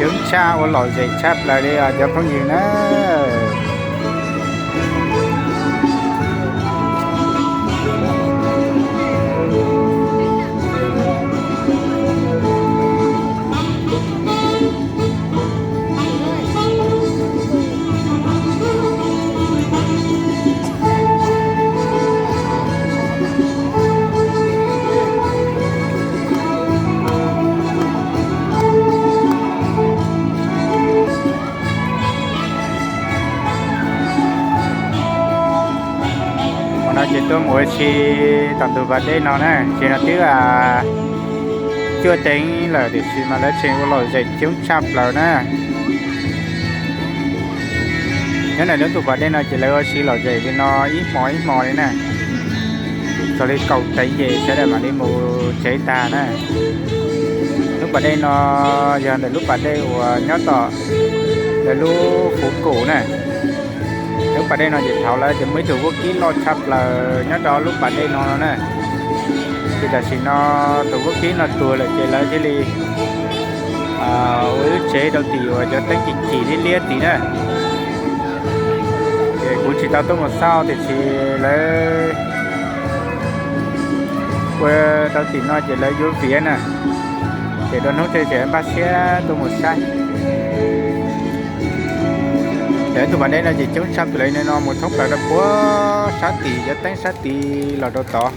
Coob tshaj, ua lom zem tshaj plaws li os cov phooj ywg na. Hmo no ces tuaj mus ua si tom ntug pas dej no na, ces no twb cuaj teev lawm tiam sis mas lawv tseem ua lom zem coob tshaj plaws na. Nyob ntawm lub ntug pas dej no ces lawv ua si lom zem li no ib hmo ib hmo li na. Txog li kaum teev ces sawv daws mam li mus tsev tag na. Lub pas dej no yog ntawm lub pas dej uas nyob tom lawv lub Fuv Kum na. Lub pas dej no ces thaum lawv ces muaj ib tug vaub kib loj tshaj plaws nyob rau lub pas dej no no na. Ces tam sim no tus vaub kib no tuag lawm ces lawv thiaj li ua lub tsev rau tim uas cov teeb kim kim liab liab tid na. Ces kuv tsis tau tuaj mus xauj tiam sis lawv ua rau tim no ces lawv yuav viav na. Ces dua hnub tej ces npaj siab tuaj mus saib. Ces tus pas dej no ces coob tshaj plaws li no mus thoob plaws rau puag sab tid, cov teeb sab tid los rau tod.